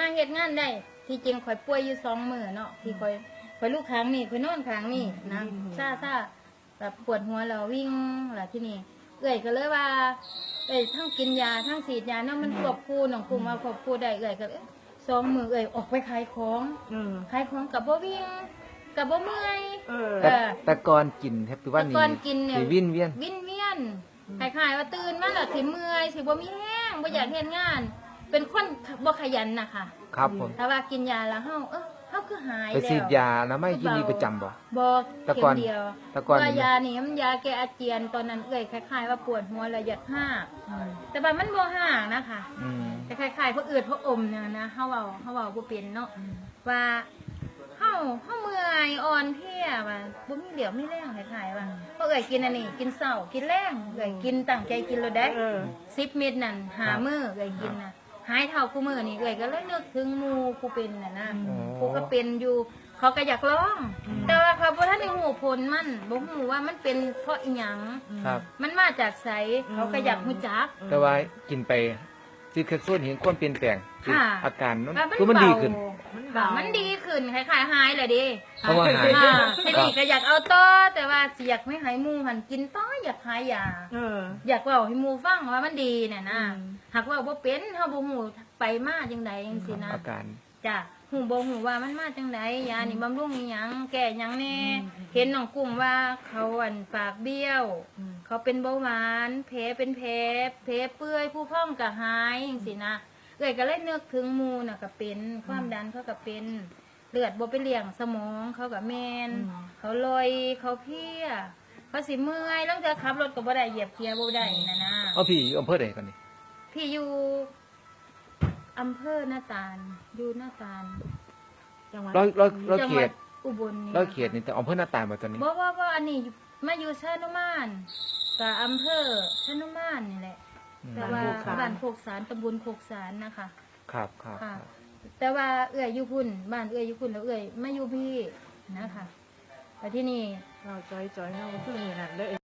າເຮັດງານໄດ້. ທີ່ຈິງຂ້ອຍປ່ວຍຢູ່ສອງມື້ເນາະ ທີ່ຂ້ອຍ ຂ້ອຍລຸກຂ້າງນີ້ ຂ້ອຍນອນຂ້າງນີ້ນະ ຊາໆ ແບບປວດຫົວແລ້ວວິ່ງ ແລ້ວທີນີ້ເອື້ອຍກໍເລີຍວ່າ ເອີຍ ທັງກິນຢາທັງສີດຢາເນາະ ມັນຄວບຄູ່ ນ້ອງກຸ້ມວ່າຄວບຄູ່ໄດ້ ເອື້ອຍກໍເອີຍ ສອງມື້ເອື້ອຍອອກໄປຂາຍຂອງ ເອີ ຂາຍຂອງກໍບໍ່ວິ່ງ ກໍບໍ່ເມື່ອຍ ເອີ ເອີ ແຕ່ ແຕ່ກ່ອນກິນ Happy One ນີ້ ແຕ່ກ່ອນກິນນີ້ ຊິວິ່ງວຽນ ວິ່ງວຽນ ອືມ ຄ້າຍໆວ່າຕື່ນມາແລ້ວຊິເມື່ອຍ ຊິບໍ່ມີແຮງ ບໍ່ຢາກເຮັດງານ ເປັນຄົນບໍ່ຂະຫຍັນນະຄະ. ຄັບຜົມ ຖ້າວ່າກິນຢາແລ້ວເຮົາ ເອີ ເຮົາຄືຫາຍ ໄປສີດຢາອະນາໄມຄລີນິກປະຈຳບໍ່? ບໍ່ ແຕ່ກ່ອນ ເຂັມດຽວ ແຕ່ກ່ອນ ເພາະວ່າຢານີ້ມັນຢາແກ້ອາຈຽນ ຕອນນັ້ນເອື້ອຍຄ້າຍໆວ່າປວດຫົວແລ້ວຢາກຮາກ ອືມ ແຕ່ວ່າມັນບໍ່ຮາກນະຄະ ອືມ ແຕ່ຄ້າຍໆພະອືດພະອົມຫັ້ນນະ ເຮົາເວົ້າ ເຮົາເວົ້າບໍ່ເປັນເນາະ ອືມ ວ່າເຮົາ ເຮົາເມື່ອຍອ່ອນເພຍ ວ່າບໍ່ມີຫວຽວມີແຮງ ຄ້າຍໆວ່າ ອືມ ເພາະເອື້ອຍກິນອັນນີ້ ກິນເຊົ້າ ກິນແລງ ອືມ ເອື້ອຍກິນ ຕັ້ງໃຈກິນໂລດເດ້ ເອີ ສິບເມັດນັ້ນ ຫ້າ ຄັບ ມື້ເອື້ອຍກິນນະ ຫາຍເທົ່າຄູ່ມື້ນີ້ ເອື້ອຍກໍເລີຍນຶກເຖິງໝູ່ຜູ້ເປັນຫັ້ນນະ ອືມ ຜູ້ກໍເປັນຢູ່ ເຂົາກໍຢາກລອງ ອືມ ແຕ່ວ່າເຂົາບໍ່ທັນໄດ້ຮູ້ຜົນມັນ ບໍ່ຮູ້ວ່າມັນເປັນເພາະອີ່ຫຍັງ ອືມ ຄັບ ມັນມາຈາກໃສ ອືມ ເຂົາກໍຢາກຮູ້ຈັກ ແຕ່ວ່າກິນໄປ ຊິເຄີຍຊົນເຫັນຄວາມປ່ຽນແປງ ອາການມັນ ຄືມັນດີຂຶ້ນ ມັນເບົາ ມັນດີຂຶ້ນ ຄ້າຍໆຫາຍແລ້ວເດ້ ເພາະວ່າຫາຍ ອ່າ ທີນີ້ກໍຢາກເອົາຕໍ່ ແຕ່ວ່າຊິຢາກໃຫ້ໝູ່ຫັ້ນກິນຕໍ່ ຢາກຂາຍຢາ ເອີ ຢາກເວົ້າໃຫ້ໝູ່ຟັງວ່າມັນດີຫັ້ນນະ ອືມ ຫາກເວົ້າບໍ່ເປັນ ເຮົາບໍ່ຮູ້ໄປມາຈັ່ງໃດຈັ່ງຊີ້ນະ ອາການ ຈ້ະ ຮູ້ບໍ່ຮູ້ວ່າມັນມາຈັ່ງໃດ ຢານີ້ ອືມ ບຳລຸງອີ່ຫຍັງ ແກ້ຫຍັງແດ່ ອືມ ເຫັນນ້ອງກຸ້ມວ່າເຂົາ ອັນ ປາກບ້ຽວ ອືມ ເຂົາເປັນເບົາຫວານ ແຜເປັນແຜ ແຜເປື່ອຍ ຜຸພັງກໍຫາຍ ອືມ ຈັ່ງຊີ້ນະ ເອື້ອຍກໍເລີຍນຶກເຖິງໝູ່ນະກໍເປັນ ອືມ ຄວາມດັນເຂົາກໍເປັນ ເລືອດບໍ່ໄປລ້ຽງສະໝອງເຂົາກໍແມ່ນ ອືມ ເຂົາລ່ອຍ ເຂົາເພຍ ເຂົາຊິເມື່ອຍ ລາງເທື່ອຂັບລົດກໍບໍ່ໄດ້ ຢຽບເກຍບໍ່ໄດ້ ອືມ ຫັ້ນນະ ເອົາ ພີ່ຢູ່ອຳເພີໃດກ່ອນນີ້? ພີ່ຢູ່ ອຳເພີນາຕານ ຢູ່ນາຕານ ຈັງຫວັດ ຮ້ອຍ ຮ້ອຍ ຮ້ອຍເຂດ ຈັງຫວັດອຸບົນນີ້ ຮ້ອຍເຂດນີ້ ແຕ່ອຳເພີນາຕານບໍ່ຕອນນີ້? ບໍ່ ບໍ່ ບໍ່ ອັນນີ້ມາຢູ່ຊານຸມານ ກະອຳເພີຊານຸມານນີ້ແຫຼະ ອືມ ແຕ່ວ່າ ບ້ານໂຄກສານ ບ້ານໂຄກສານ ຕຳບົນໂຄກສານນະຄະ ຄັບ ຄັບ ແຕ່ວ່າເອື້ອຍຢູ່ພຸ້ນ ບ້ານເອື້ອຍຢູ່ພຸ້ນ ແລ້ວເອື້ອຍມາຢູ່ພີ້ນະຄະ ແລ້ວທີນີ້ ເວົ້າຈ່ອຍໆ ເຮົາຄືມື້ນັ້ນເລີຍ